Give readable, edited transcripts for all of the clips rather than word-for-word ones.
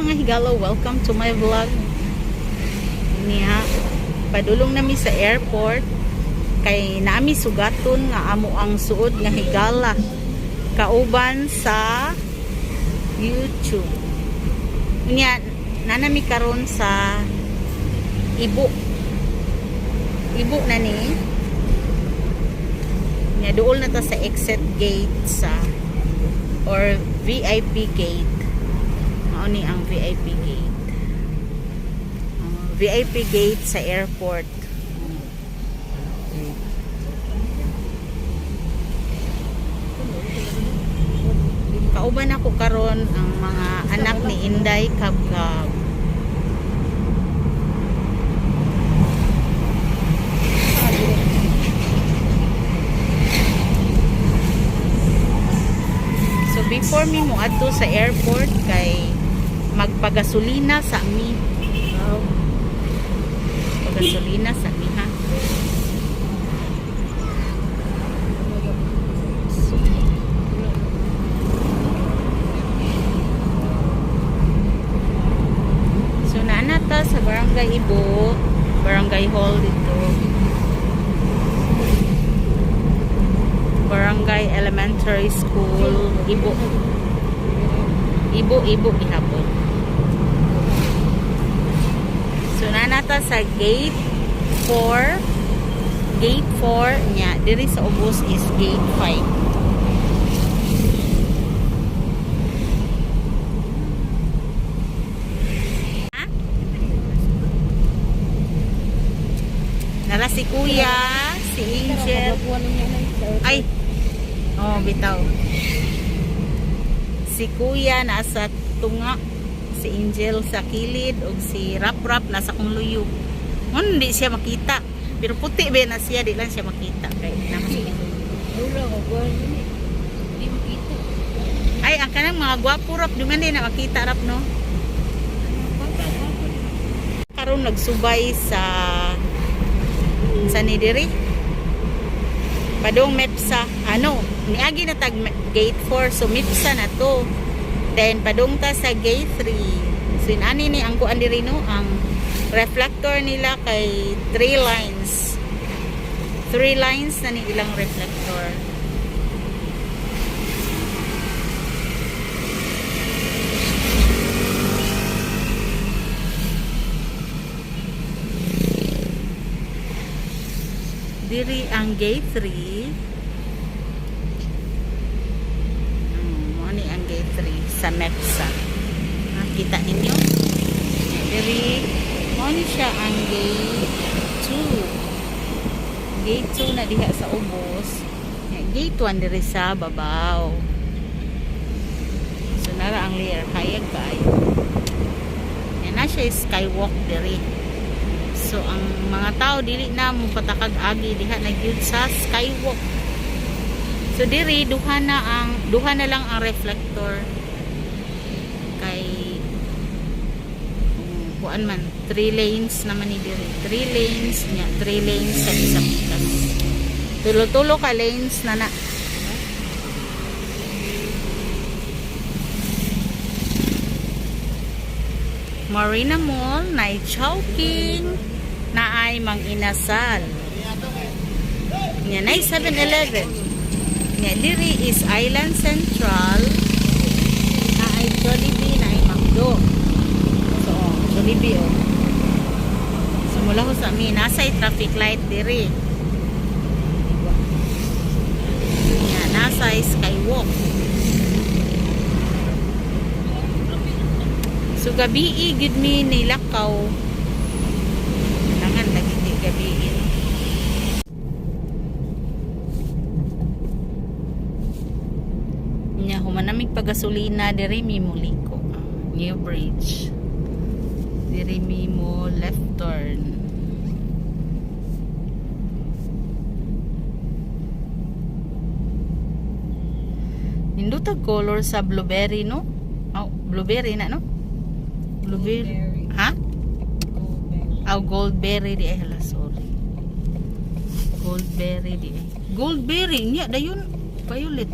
Mga higala, welcome to my vlog. Niya, padulong nami sa airport kay nami sugaton nga amo ang suod nga higala kauban sa YouTube. Niya, nanami karon sa Ibo. Ibo na ni. Niya, duol na ta sa exit gate sa or VIP gate. Mao ni ang VIP gate. VIP gate sa airport. Kauban ako karon ang mga anak ni Inday Kabkab. So before mi mo adto sa airport kay magpagasolina sa mi. Pagasolina sa mi, ha. So naa ta sa Barangay Ibo, Barangay Hall dito. Barangay Elementary School, Ibo. Ibo, Ibo gihapon. So naa ta sa gate 4. Gate 4 nya diri sa ubos is gate 5. Ha? Nara si Kuya, si Angel. Ay. Oh, bitaw. Si Kuya nasa tunga, si Angel sa kilid ug si Rap Rap nasa kong luyo. Ngun di siya makita. Pero puti ba na siya, di lang siya makita kay nasa. Wala ko kuan ni. Di makita. Ay, ang kanang mga gwapo rap, di man din na makita rap, no? Papa, papa. Karon nagsubay sa ni diri. Padong Mepsa, ano, niagi na tag gate 4, so Mepsa na to. Then padong ta sa gate 3. So inani ni ang kuan diri, no, ang reflector nila kay three lines. Three lines na ni ilang reflector. Diri ang gate 3. Mo ni ang gate 3 sa Mepsa. Nakita ninyo? Diri mo ni siya ang gate 2. Gate 2 na diha sa ubos. Nya, gate 1 diri sa babaw. So nara ang layer hayag kaayo. Nya na siya skywalk diri. So ang mga tao dili na mo patakag agi diha na gyud sa skywalk. So diri duha na lang ang reflector kay kuan man, three lanes naman ni diri. Three lanes nya, three lanes sa isa pikas. Tulo-tulo ka lanes na na. Marina Mall, na Chowking, na ay Mang Inasal. Nya nay 7-Eleven. Nya diri is Island Central, na ay Jollibee, na ay McDo. So, oh, Jollibee oh. So mula ko sa amin, nasa traffic light diri. Nya nasa skywalk. So gabi gid mi nilakaw. Kailangan lagi di gabi no? Nya human namig pagasolina, diri mi muliko. New Bridge. Diri mi mo left turn. Nindot color sa blueberry, no? Oh, blueberry na, no? Blueberry. Goldberry. Ha? Goldberry. Aw, goldberry di ay, hala, sorry. Goldberry di ay. Goldberry niya dayon violet.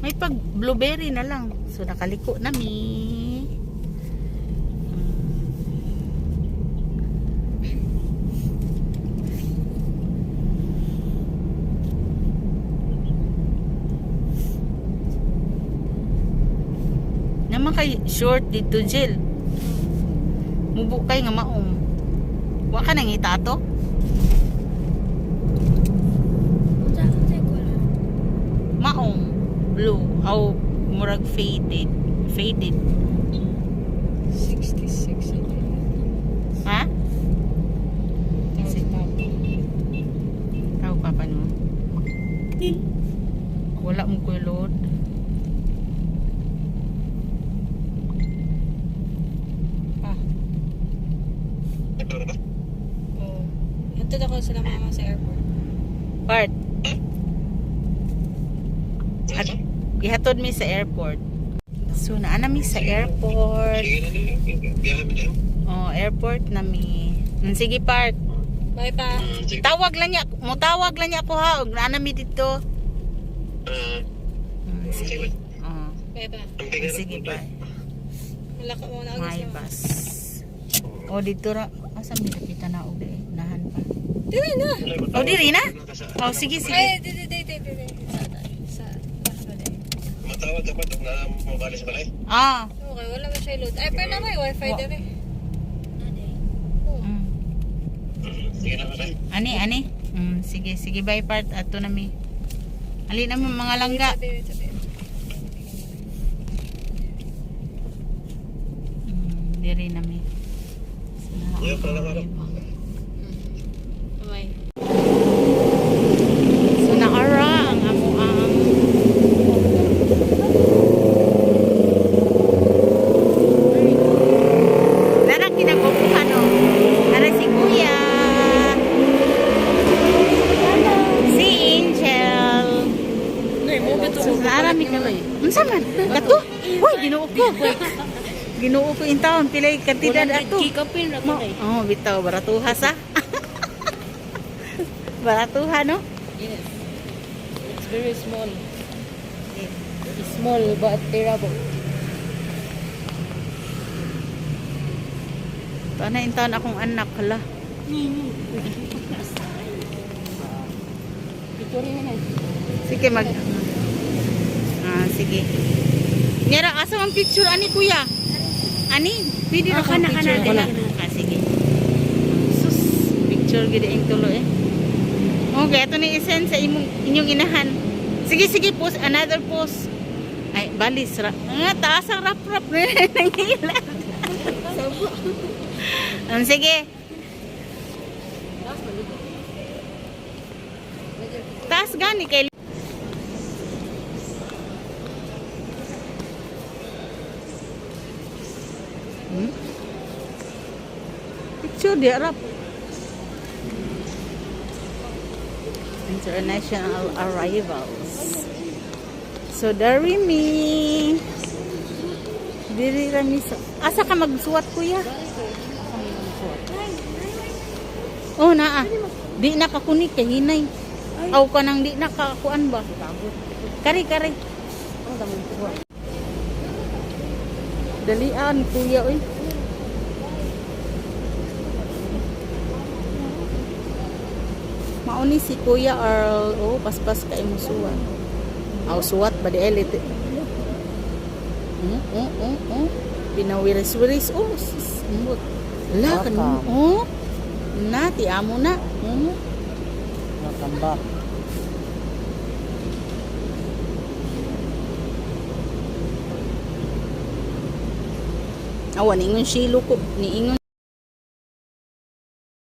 May pag blueberry na lang. So nakaliko na mi. kay short dito, Jill. Mubo kay nga maong. Wa ka nangita ato? Unsa unsa color? Maong blue aw murag faded. Faded. 66. Ha? Tawag papa mo. Wala mo ko'y load. Ah. Oh. Hatod ako sila mama sa airport. Part. At ihatod mi sa airport. So naa na mi sa airport. Oh, airport na mi. Sige part. Bye pa. Tawag lang niya, mutawag lang niya ako ha. Og naa na mi dito. Sige. Oh. Bye pa. Sige, bye. Malaka mo na My sila. bus. Oh, dito ra. Asa mi dapita na og eh, unahan pa. Dili na. Oh, diri na? Oh, sige, sige. Ay, di di di di di. di. Sa sa Matawag dapat og naa mo bali sa balay. Ah. Okay, wala ba siya load? Ay, pero na may wifi diri. Oh. Sige na balay. Ani, ani. Sige, sige, bye part. Ato na mi. Ali na mi mga langga. Sabi, sabi. Diri na mi. Iyo pa lang ano. Bye. So naara ang amo ang Nara kinagupuhan oh. Nara si Kuya. Si Angel. So naara mi kami. Unsa man? Kato? Uy, Ginoo ko. Ginoo ko in town pilay kantidad ato. Kapil ra Mo, oh, bitaw baratuha sa. Baratuha no? Yes. It's very small. It's small but terrible. Ito na in town akong anak hala. Picture na. Sige mag. Ah, sige. Nera asa man picture ani kuya? Ani, pwede ra Oh, kang kana, picture kana, dila. kana. Ah, sige. Sus, picture gid ang tulo eh. Okay, ato ni i-send sa imong inyong inahan. Sige, sige, post another post. Ay, balis ra. Nga taas ang rap-rap nangila. Sige. Taas gani kay. Picture di Arab. International arrivals. So dari mi. Diri ra mi sa. Asa ka magsuwat kuya? Oh naa. Di na ka kunik kay hinay. Aw ka nang di na ka kuan ba? Kari kari. Dalian kuya oy. Mauni si Kuya Earl. Oh, paspas kay mo suwat. Aw suwat ba di elit. Oh. Pinawiris-wiris. Oh, sus, umbot. La kan. Oh. Na ti amo na. Oh. Welcome back. Awa ningon silo ko, niingon.